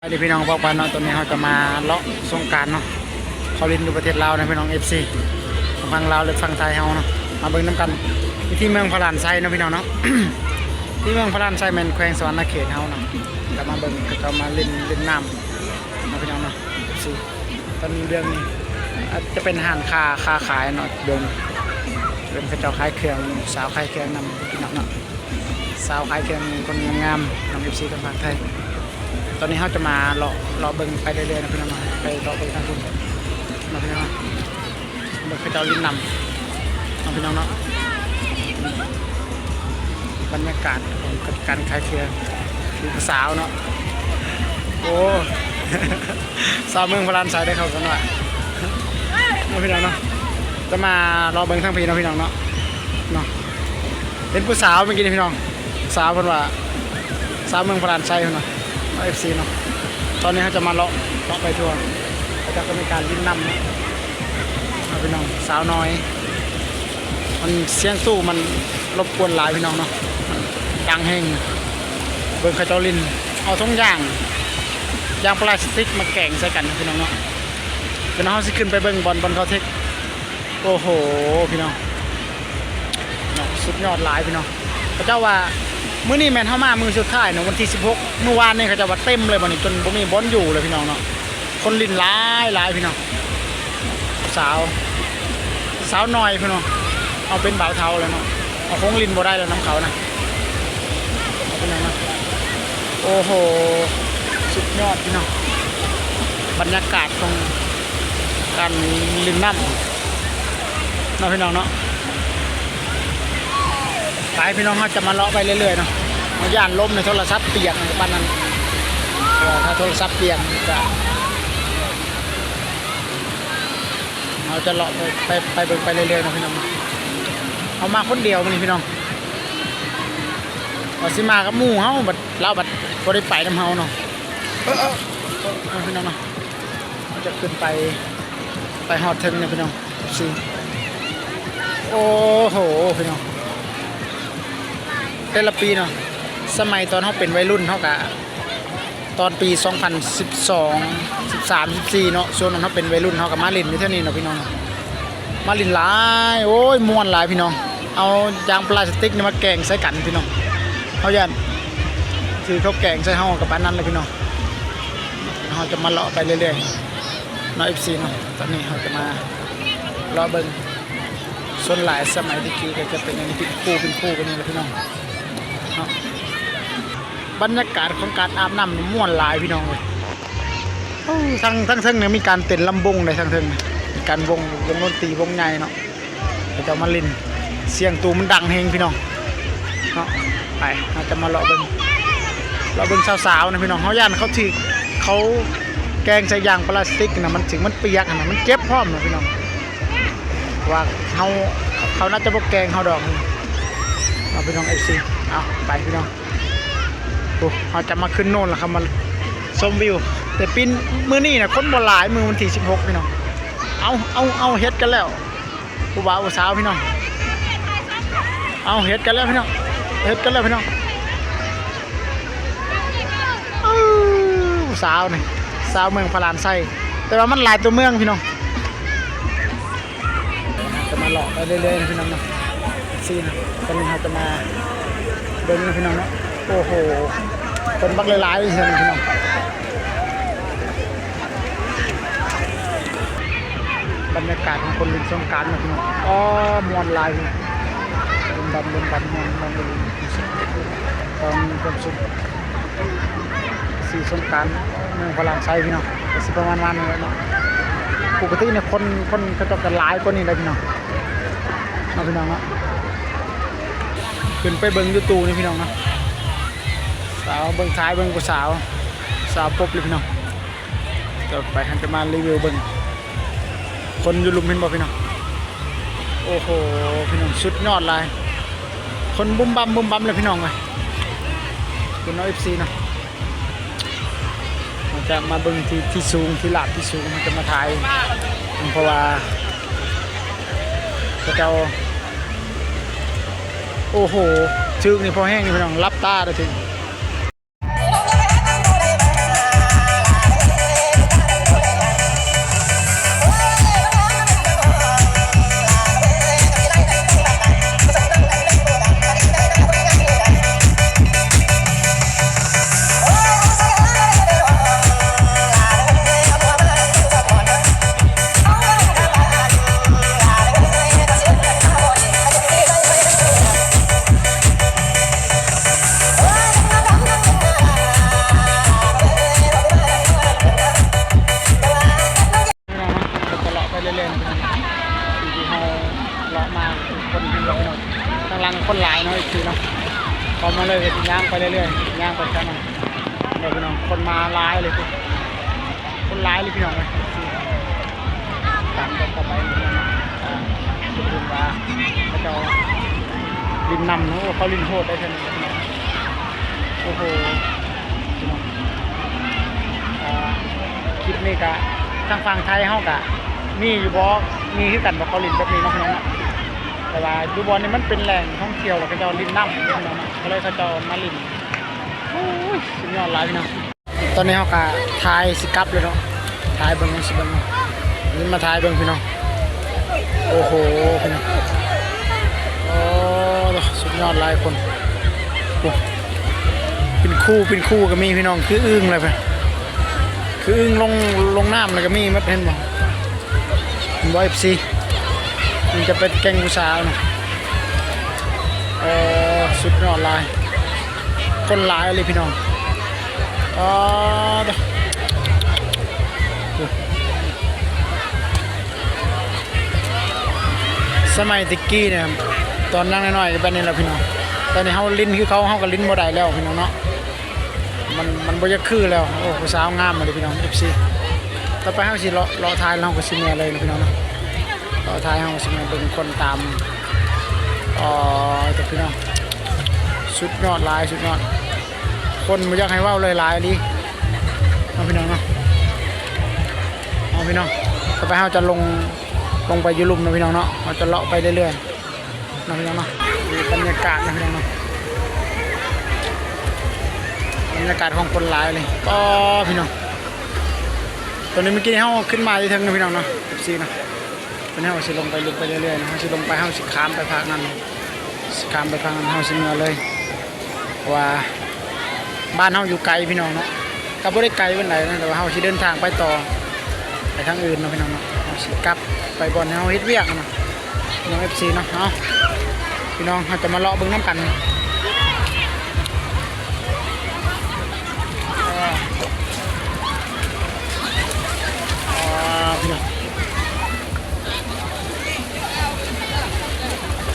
ສະບາຍດີພີ່ນ້ອງພາກບ້ານເນາະ, ຕອນນີ້ເຮົາຈະມາເລາະສົງການເນາະ ເຂົ້າຫຼິ້ນຢູ່ປະເທດລາວນະພີ່ນ້ອງ ເອັຟຊີ ທັງຝັ່ງລາວ ແລະ ຝັ່ງໄທເຮົາເນາະ. ມາເບິ່ງນຳກັນ ຢູ່ທີ່ເມືອງພະລານໄຊເນາະພີ່ນ້ອງເນາະ, ທີ່ເມືອງພະລານໄຊແມ່ນແຂວງສະຫວັນນະເຂດເຮົາເນາະ. ກະມາເບິ່ງເຂົາເຈົ້າມາຫຼິ້ນ ຫຼິ້ນນ້ຳເນາະພີ່ນ້ອງເນາະ ເອັຟຊີ. ຕອນນີ້ເບື້ອງນີ້ອາດຈະເປັນຮ້ານຄ້າ ຄ້າຂາຍເນາະ, ເບິ່ງ ເບິ່ງເຂົາເຈົ້າຂາຍເຄື່ອງ ສາວຂາຍເຄື່ອງນຳພີ່ນ້ອງເນາະ. ສາວຂາຍເຄື່ອງຄົນງາມໆ ນຳເອັຟຊີທາງຝັ່ງໄທ. ຕອນນີ້ເຮົາຈະມາເລາະ ເລາະເບິ່ງໄປເລື້ອຍໆນະພີ່ນ້ອງເນາະ, ໄປເລາະເບິ່ງທາງພຸ້ນເນາະພີ່ນ້ອງເນາະ. ເບິ່ງເຂົາເຈົ້າຫຼິ້ນນ້ຳເນາະພີ່ນ້ອງເນາະ. ບັນຍາກາດຂອງການຂາຍເຄື່ອງ ມີຜູ້ສາວເນາະ. ໂອ້ ສາວເມືອງພະລານໄຊໄດ້ເຂົ້າກັນວ່າເນາະພີ່ນ້ອງເນາະ. ຈະມາເລາະເບິ່ງທາງພີ້ເນາະພີ່ນ້ອງເນາະ ເນາະ. ເຫັນຜູ້ສາວເມື່ອກີ້ນີ້ພີ່ນ້ອງ, ສາວເພິ່ນວ່າ ສາວເມືອງພະລານໄຊເພິ່ນວ່າ ເອັຟຊີເນາະ. ຕອນນີ້ເຮົາຈະມາເລາະ ເລາະໄປທົ່ວ ເຂົາເຈົ້າກະມີການຫຼິ້ນນ້ຳເນາະ ເນາະພີ່ນ້ອງ. ສາວນ້ອຍ ມັນສຽງຕູ້ມັນລົບກວນຫຼາຍພີ່ນ້ອງເນາະ, ມັນດັງແຮງ. ເບິ່ງເຂົາເຈົ້າຫຼິ້ນ ເອົາຖົງຢາງ ຢາງປລາສຕິກມາແກວ່ງໃສ່ກັນພີ່ນ້ອງເນາະ. ດຽວເຮົາຊິຂຶ້ນໄປເບິ່ງບ່ອນ ບ່ອນເຂົາເທັກ. ໂອ້ໂຫ ພີ່ນ້ອງເນາະ, ສຸດຍອດຫຼາຍພີ່ນ້ອງ. ເຂົາເຈົ້າວ່າ ມື້ນີ້ແມ່ນເຮົາມາມື້ສຸດທ້າຍເນາະ ວັນທີສິບຫົກ, ມື້ວານນີ້ເຂົາເຈົ້າວ່າເຕັມເລີຍ ບາດນີ້ຈົນບໍ່ມີບ່ອນຢູ່ເລີຍພີ່ນ້ອງເນາະ. ຄົນຫຼິ້ນຫຼາຍໆພີ່ນ້ອງ, ສາວ ສາວນ້ອຍພີ່ນ້ອງ, ເຮົາເປັນບ່າວເຖົ້າແລ້ວເນາະ ເຮົາຄົງຫຼິ້ນບໍ່ໄດ້ແລ້ວນຳເຂົານະ. ໂອ້ໂຫ ສຸດຍອດພີ່ນ້ອງ, ບັນຍາກາດຂອງການຫຼິ້ນນ້ຳເນາະພີ່ນ້ອງເນາະ. ໄປພີ່ນ້ອງ, ເຮົາຈະມາເລາະໄປເລື້ອຍໆເນາະ. ເຮົາຢ້ານລົມໃນໂທລະສັບປຽກປານນັ້ນ, ເພາະວ່າຖ້າໂທລະສັບປຽກກະ ເຮົາຈະເລາະໄປ ໄປ ໄປເບິ່ງໄປເລື້ອຍໆເນາະພີ່ນ້ອງ. ເຮົາມາຄົນດຽວມື້ນີ້ພີ່ນ້ອງ, ວ່າຊິມາກັບໝູ່ເຮົາ ບັດລາວບັດບໍ່ໄດ້ໄປນຳເຮົາເນາະ. ເອີ ເອີ ເອີ ພີ່ນ້ອງເນາະ, ເຮົາຈະຂຶ້ນໄປ ໄປຮອດເທິງເນາະພີ່ນ້ອງ ເອັຟຊີ. ໂອ້ໂຫ ພີ່ນ້ອງ, ແຕ່ລະປີເນາະ, ສະໄໝຕອນເຮົາເປັນໄວລຸ້ນ ເຮົາກະ ຕອນປີສອງພັນສິບສອງ ສິບສາມ ສິບສີ່ເນາະ, ຊ່ວງນັ້ນເຮົາເປັນໄວລຸ້ນ ເຮົາກະມາຫຼິ້ນຢູ່ແຖວນີ້ເນາະພີ່ນ້ອງ, ມາຫຼິ້ນຫຼາຍ. ໂອ້ຍ ມ່ວນຫຼາຍພີ່ນ້ອງ, ເອົາຢາງປລາສຕິກນີ້ມາແກວ່ງໃສ່ກັນພີ່ນ້ອງ. ເຮົາຢ້ານຖືກເຂົາແກວ່ງໃສ່ເຮົາກະປານນັ້ນແຫຼະພີ່ນ້ອງ. ເຮົາຈະມາເລາະໄປເລື້ອຍໆເນາະ ເອັຟຊີເນາະ. ຕອນນີ້ເຮົາຈະມາເລາະເບິ່ງ, ສ່ວນຫຼາຍສະໄໝແຕ່ກີ້ກະຈະເປັນອັນເປັນຄູ່ ເປັນຄູ່ກັນນີ້ແຫຼະພີ່ນ້ອງເນາະ. ບັນຍາກາດຂອງການອາບນ້ຳມ່ວນຫຼາຍພີ່ນ້ອງເອີຍ. ໂອ້ ທັງ ທັງເທິງນີ້ມີການເຕັ້ນລຳວົງໃດ໋, ທັງເທິງມີການວົງ ວົງດົນຕີວົງໃຫຍ່ເນາະ. ເຂົາເຈົ້າມາຫຼິ້ນ ສຽງຕູ້ມັນດັງແຮງພີ່ນ້ອງເນາະ. ໄປ ເຮົາຈະມາເລາະເບິ່ງ ເລາະເບິ່ງສາວໆນະພີ່ນ້ອງ. ເຮົາຢ້ານເຂົາຖືກ ເຂົາແກວ່ງໃສ່ຢາງປລາສຕິກນະ, ມັນຖືກ ມັນປຽກຫັ້ນນະ, ມັນເຈັບພ້ອມນະພີ່ນ້ອງ. ວ່າເຮົາ ເຂົາໜ້າຈະບໍ່ແກວ່ງເຮົາດອກເນາະພີ່ນ້ອງ ເອັຟຊີ. ເອົາ ໄປພີ່ນ້ອງ, ໂອ້ ເຮົາຈະມາຂຶ້ນໂນນລະ ເຮົາມາຊົມວິວ. ແຕ່ປີ ມື້ນີ້ນະຄົນບໍ່ຫຼາຍ ມື້ວັນທີສິບຫົກພີ່ນ້ອງ. ເອົາ ເອົາ ເອົາ ເຮັດກັນແລ້ວ ຜູ້ບ່າວຜູ້ສາວພີ່ນ້ອງ. ເອົາ ເຮັດກັນແລ້ວພີ່ນ້ອງ ເຮັດກັນແລ້ວພີ່ນ້ອງ. ເອີ ຜູ້ສາວນີ້ ສາວເມືອງພະລານໄຊ, ແຕ່ວ່າມັນຫຼາຍຕົວເມືອງພີ່ນ້ອງ. ຈະມາເລາະໄປເລື້ອຍໆນະພີ່ນ້ອງເນາະ ເອັຟຊີນະ. ຕອນນີ້ເຮົາຈະມາເບິ່ງນະພີ່ນ້ອງເນາະ. ໂອ້ໂຫ ຄົນບັກຫຼາຍໆເທື່ອນີ້ພີ່ນ້ອງ. ບັນຍາກາດຂອງຄົນຫຼິ້ນສົງການນະພີ່ນ້ອງ. ອໍ ມ່ວນຫຼາຍ, ລະບຳ ລະບຳ ມ່ວນ ມ່ວນອີ່ຫຼີ. ຕ້ອງມີຄວາມສຸກ ສີສົງການເມືອງພະລານໄຊພີ່ນ້ອງ, ກະຊິປະມານ ປະມານນີ້ແຫຼະເນາະ. ປົກກະຕິນີ້ຄົນ ຄົນເຂົາເຈົ້າກະຫຼາຍກວ່ານີ້ແຫຼະພີ່ນ້ອງ ເນາະພີ່ນ້ອງເນາະ. ຂຶ້ນໄປເບິ່ງຢູ່ຕູ້ນີ້ພີ່ນ້ອງເນາະ. ສາວເບິ່ງຊາຍ ເບິ່ງຜູ້ສາວ ສາວປົບເລີຍພີ່ນ້ອງ. ຕໍ່ໄປເຮົາຈະມາຣີວິວເບິ່ງ ຄົນຢູ່ລຸ່ມເຫັນບໍ່ພີ່ນ້ອງ. ໂອ້ໂຫ ພີ່ນ້ອງ ສຸດຍອດຫຼາຍ, ຄົນບຸ້ມບ້າມບຸ້ມບ້າມເລີຍພີ່ນ້ອງເອີຍ. ເປັນເນາະ ເອັຟຊີເນາະ, ເຮົາຈະມາເບິ່ງທີ່ ທີ່ສູງ ທີ່ລາບທີ່ສູງ ເຮົາຈະມາຖ່າຍ ເພາະວ່າເຂົາເຈົ້າ ໂອ້ໂຫ ຖືກນີ້ພໍແຮງຢູ່ພີ່ນ້ອງ, ຫຼັບຕາໄດ້ຖືກ. ເຂົ້າມາເລີຍ ກໍຊິຍ່າງໄປເລື້ອຍໆ ຍ່າງໄປທາງນັ້ນເດີພີ່ນ້ອງ. ຄົນມາຫຼາຍເລີຍ ຄົນຫຼາຍເລີຍພີ່ນ້ອງເອີຍ. ຕາມກັນເຂົ້າໄປ ອ່າ ເພິ່ນວ່າເຂົາເຈົ້າຫຼິ້ນນຳ. ໂອ້ ເຂົາຫຼິ້ນໂຫດໄດ໋ ເພິ່ນ ໂອ້ໂຫ ພີ່ນ້ອງ. ອ່າ ຄລິບນີ້ກະ ທາງຝັ່ງໄທເຮົາກະມີຢູ່ບໍ່? ມີຄືກັນບໍ່? ເຂົາຫຼິ້ນແບບນີ້ເນາະ ພີ່ນ້ອງເນາະ. ແຕ່ວ່າຢູ່ບ່ອນນີ້ມັນເປັນແຫຼ່ງທ່ອງທ່ຽວ ແລ້ວເຂົາເຈົ້າຫຼິ້ນນ້ຳ ພີ່ນ້ອງເນາະ ກໍເລີຍເຂົາເຈົ້າມາຫຼິ້ນ. ໂອ້ຍ ສຸດຍອດຫຼາຍພີ່ນ້ອງ. ຕອນນີ້ເຮົາກະຖ່າຍຊິກັບແລ້ວເນາະ ຖ່າຍເບິ່ງ ຊິເບິ່ງ ນີ້ມາຖ່າຍເບິ່ງພີ່ນ້ອງ. ໂອ້ໂຫ ພີ່ນ້ອງ ໂອ້ ສຸດຍອດຫຼາຍຄົນ. ໂອ້ ເປັນຄູ່ ເປັນຄູ່ກໍມີພີ່ນ້ອງ ຄືອຶ່ງເລີຍ ຄືອຶ່ງລົງ ລົງນ້ຳແລ້ວກໍມີໝົດ ເຫັນບໍ່? ເຫັນບໍ່ ເອັຟຊີ? ມັນຈະເປັນແກ້ງຜູ້ສາວນະ. ເອີ ສຸດຍອດຫຼາຍ ຄົນຫຼາຍອີ່ຫຼີພີ່ນ້ອງ. ອໍ ສະໄໝແຕ່ກີ້ນີ້ ຕອນຍັງນ້ອຍໆ ກໍແບບນີ້ແຫຼະພີ່ນ້ອງ. ແຕ່ນີ້ເຮົາຫຼິ້ນຄືເຂົາ ເຮົາກໍຫຼິ້ນບໍ່ໄດ້ແລ້ວພີ່ນ້ອງເນາະ. ມັນ ມັນບໍ່ຢາກຄືແລ້ວ. ໂອ້ ຜູ້ສາວງາມມາເລີຍພີ່ນ້ອງ ເອັຟຊີ. ຕໍ່ໄປເຮົາຊິເລາະ ເລາະຖ່າຍ ແລ້ວເຮົາກໍຊິເມືອເລີຍນະພີ່ນ້ອງເນາະ. ເລາະຖ່າຍ ເຮົາຊິມາເບິ່ງຄົນຕາມ ອໍ ເດີພີ່ນ້ອງ. ສຸດຍອດຫຼາຍ ສຸດຍອດ. ຄົນບໍ່ຢາກໃຫ້ເວົ້າເລີຍ ຫຼາຍອີ່ຫຼີເນາະພີ່ນ້ອງເນາະ. ເອົາພີ່ນ້ອງ ຕໍ່ໄປເຮົາຈະລົງ ລົງໄປຢູ່ລຸ່ມເນາະພີ່ນ້ອງເນາະ. ເຮົາຈະເລາະໄປເລື້ອຍໆ ເນາະພີ່ນ້ອງເນາະ. ນີ້ບັນຍາກາດເນາະພີ່ນ້ອງເນາະ ບັນຍາກາດຂອງຄົນຫຼາຍເລີຍ. ອໍ ພີ່ນ້ອງ ຕອນນີ້ເມື່ອກີ້ເຮົາຂຶ້ນມາຢູ່ເທິງເນາະພີ່ນ້ອງເນາະ ເອັຟຊີເນາະ. ຕອນນີ້ເຮົາຊິລົງໄປ ລົງໄປເລື້ອຍໆ ເນາະ. ເຮົາຊິລົງໄປ ເຮົາຊິຂ້າມໄປພາກນັ້ນ ຊິຂ້າມໄປພາກນັ້ນ ເຮົາຊິເມືອເລີຍ. ເພາະວ່າບ້ານເຮົາຢູ່ໄກພີ່ນ້ອງເນາະ ກໍບໍ່ໄດ້ໄກປານໃດນະ ແຕ່ວ່າເຮົາຊິເດີນທາງໄປຕໍ່ ໄປທາງອື່ນເນາະພີ່ນ້ອງເນາະ. ເຮົາຊິກັບໄປບ່ອນທີ່ເຮົາເຮັດວຽກນະ ພີ່ນ້ອງເອັຟຊີເນາະ. ເອົາ ພີ່ນ້ອງ ເຮົາຈະມາເລາະເບິ່ງນຳກັນ.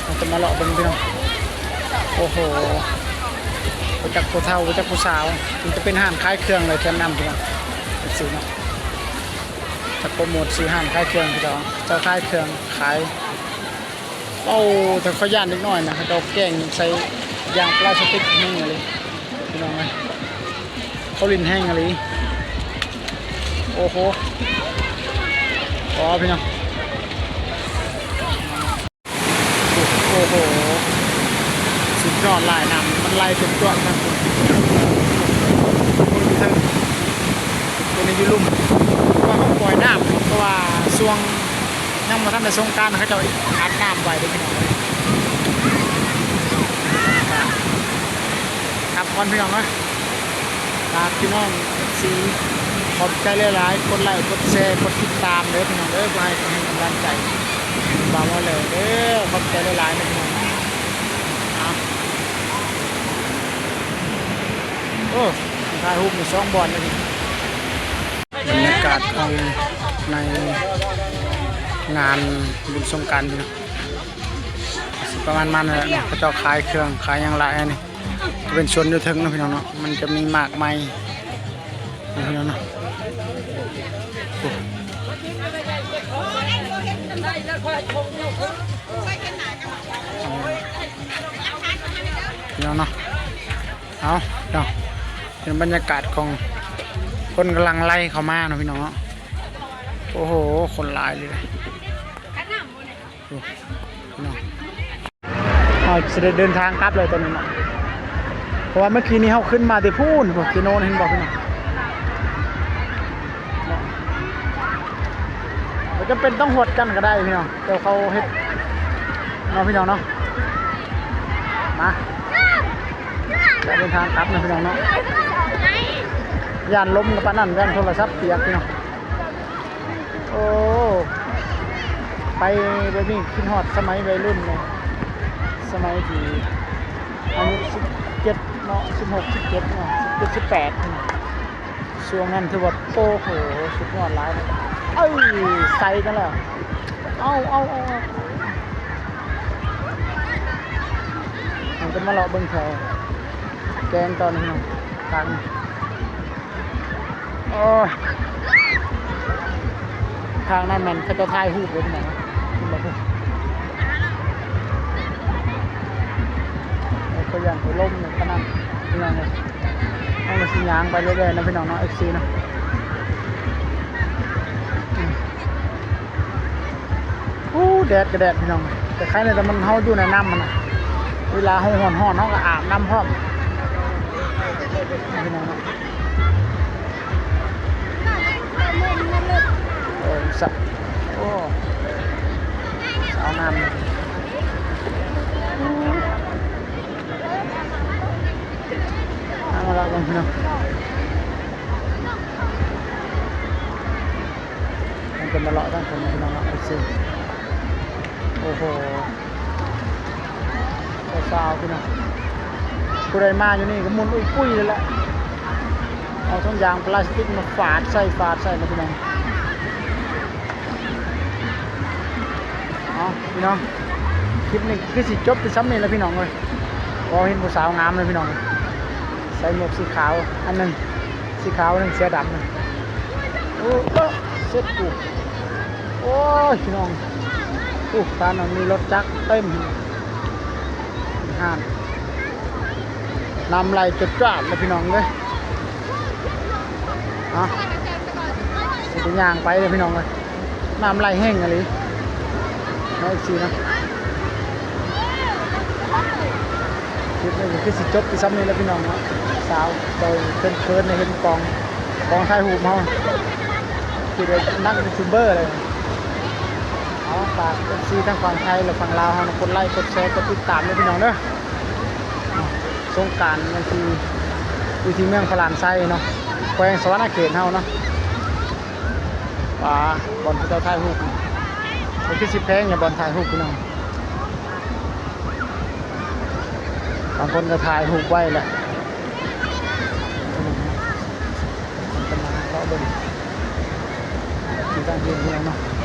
ເຮົາຈະມາເລາະເບິ່ງພີ່ນ້ອງ. ໂອ້ໂຫ ບໍ່ຈັກຜູ້ເຖົ້າ ບໍ່ຈັກຜູ້ສາວ ມັນຈະເປັນຮ້ານຂາຍເຄື່ອງເລີຍ ແຄມນ້ຳພີ່ນ້ອງ ເອັຟຊີເນາະ. ຈະໂປຣໂມດຊື່ຮ້ານຂາຍເຄື່ອງພີ່ນ້ອງ ເຈົ້າຂາຍເຄື່ອງຂາຍ. ເວົ້າແຕ່ຂ້ອຍຢ້ານເດັກນ້ອຍນະ ເຂົາເຈົ້າແກ້ງໃສ່ຢາງປລາສຕິກແຮງອີ່ຫຼີພີ່ນ້ອງເອີຍ. ເຂົາຫຼິ້ນແຮງອີ່ຫຼີ ໂອ້ໂຫ. ອໍ ພີ່ນ້ອງ ໂອ້ໂຫ ສຸດຍອດຫຼາຍ ນ້ຳມັນໄຫຼຕົວໆ ທາງພຸ້ນ ເບິ່ງຢູ່ເທິງ ຕົວນີ້ຢູ່ລຸ່ມ ວ່າເຂົາປ່ອຍນ້ຳ ເພາະວ່າຊ່ວງ ຍັງບໍ່ທັນໄດ້ສົງການ ເຂົາເຈົ້າອັດນ້ຳໄວ້ເດີພີ່ນ້ອງ. ກັບກ່ອນພີ່ນ້ອງເອີຍ ຝາກພີ່ນ້ອງເອັຟຊີ ຂອບໃຈຫຼາຍໆ ກົດໄລ້ ກົດແຊ ກົດຕິດຕາມເດີພີ່ນ້ອງເດີ ເພື່ອໃຫ້ເປັນກຳລັງໃຈບ່າວມາເລີເດີ. ຂອບໃຈຫຼາຍໆ ເດີພີ່ນ້ອງ. ໂອ້ ຖ່າຍຮູບຢູ່ສອງບ່ອນເລີຍນີ້. ບັນຍາກາດຂອງໃນງານບຸນສົງການຢູ່ນະ ຊິປະມານນັ້ນແຫຼະເນາະ. ເຂົາເຈົ້າຂາຍເຄື່ອງຂາຍຫຍັງຫຼາຍ ອັນນີ້ເປັນສວນຢູ່ເທິງເນາະພີ່ນ້ອງເນາະ. ມັນຈະມີໝາກໄມ້ເນາະພີ່ນ້ອງເນາະ. ໂອ້ ພີ່ນ້ອງເນາະ. ເອົາເນາະ ເປັນບັນຍາກາດຂອງຄົນກຳລັງໄລ່ເຂົ້າມາເນາະພີ່ນ້ອງເນາະ. ໂອ້ໂຫ ຄົນຫຼາຍເລີຍ ໂອ້ ພີ່ນ້ອງ. ເຮົາຊິໄດ້ເດີນທາງກັບແລ້ວຕອນນີ້ເນາະ ເພາະວ່າເມື່ອກີ້ນີ້ເຮົາຂຶ້ນມາແຕ່ພຸ້ນ ເຈໂນນ ເຫັນບໍ່ພີ່ນ້ອງ. ບໍ່ຈຳເປັນຕ້ອງຫວດກັນກໍໄດ້ພີ່ນ້ອງ ແຕ່ເຂົາເຮັດເນາະພີ່ນ້ອງເນາະ. ມາ ຈະເດີນທາງກັບນະພີ່ນ້ອງເນາະ. ຢ້ານລົມກໍປານນັ້ນ ຢ້ານໂທລະສັບປຽກພີ່ນ້ອງ. ໂອ້ ໄປແບບນີ້ຄິດຮອດສະໄໝໄວລຸ້ນເລີຍ ສະໄໝທີ່ອາຍຸສິບເຈັດເນາະ ສິບຫົກ ສິບເຈັດເນາະ ສິບເຈັດ ສິບແປດ ຊ່ວງນັ້ນຖືວ່າ ໂອ້ໂຫ ສຸດຍອດຫຼາຍ. ເອີ ໃສ່ກັນແລ້ວ ເອົາ ເອົາ ເອົາ ເຮົາຈະມາເລາະເບິ່ງແຖວ ແຈ້ງຕອນນີ້ເນາະ ທາງ ໂອ້ຍ ທາງນັ້ນແມ່ນເຂົາເຈົ້າຖ່າຍຮູບເດ້ພີ່ນ້ອງ ເຫັນບໍ່ພຸ້ນ ເຂົາຢ້ານໄປລົມຂະໜາດພີ່ນ້ອງເອີຍ. ເຮົາກໍຊິຍ່າງໄປເລື້ອຍໆນະພີ່ນ້ອງເນາະ ເອັຟຊີເນາະ ອືມ. ໂອ້ ແດດກໍແດດພີ່ນ້ອງ ແຕ່ໄຄແດ່ ແຕ່ມັນ ເຮົາຢູ່ໃນນ້ຳຫັ້ນນະ ເວລາເຮົາຮ້ອນໆ ເຮົາກໍອາບນ້ຳພ້ອມ ພີ່ນ້ອງເນາະ ເອີ ສະ ໂອ້ ສາວງາມ ເອົາລະເບິ່ງພີ່ນ້ອງ ມັນຈະມາເລາະທາງພຸ້ນພີ່ນ້ອງເນາະ ເອັຟຊີ ໂອ້ໂຫ ສາວໆ ພີ່ນ້ອງ ຜູ້ໃດມາຢູ່ນີ້ກໍໝຸ່ນອຸ້ຍປຸ້ຍເລີຍແຫຼະ ເອົາຖົງຢາງພລາສຕິກມາຟາດໃສ່ ຟາດໃສ່ລະພີ່ນ້ອງ. ເອົາພີ່ນ້ອງ ຄລິບນີ້ຄືຊິຈົບໄປຊ່ຳນີ້ລະພີ່ນ້ອງເອີຍ ພໍເຫັນຜູ້ສາວງາມເລີຍພີ່ນ້ອງ ໃສ່ໝວກສີຂາວອັນໜຶ່ງ ສີຂາວອັນໜຶ່ງ ເສື້ອດຳ ໂອ້ ເຊັດກູ ໂອ້ຍ ພີ່ນ້ອງ ໂອ້ ຕານນັ້ນມີລົດຈັກເຕັມ ຮ້ານ ນ້ຳໄຫຼຈວດໆເລີຍພີ່ນ້ອງເອີຍ ເອົາ ຊິໄດ້ຍ່າງໄປເລີຍພີ່ນ້ອງເອີຍ ນ້ຳໄຫຼແຮງອີ່ຫຼີເນາະ ເອັຟຊີເນາະ ຄລິບນີ້ກໍຄືຊິຈົບໄປຊ່ຳນີ້ແຫຼະພີ່ນ້ອງເນາະ ສາວເຈົ້າເຂີນໆ ໄດ້ເຫັນກອງ ກອງຖ່າຍຮູບເຮົາ ຄືໄດ້ນັກຢູທູບເບີເລີຍ ເອົາ ຝາກເອັຟຊີທັງຝັ່ງໄທ ແລະ ຝັ່ງລາວເຮົານະ ກົດໄລ ກົດແຊ ກົດຕິດຕາມເດີພີ່ນ້ອງເດີ. ສົງການວັນທີ ຢູ່ທີ່ເມືອງພະລານໄຊເນາະ ແຂວງສະຫວັນນະເຂດເຮົາເນາະ ປາ ບ່ອນເຂົາເຈົ້າຖ່າຍຮູບ ກໍຄືຊິແພງຢູ່ບ່ອນຖ່າຍຮູບພີ່ນ້ອງ ບາງຄົນກໍຖ່າຍຮູບໄວ້ແຫຼະ ເພິ່ນກໍມາເລາະເບິ່ງທີ່ຕັ້ງຢູ່ພີ່ນ້ອງເນາະ.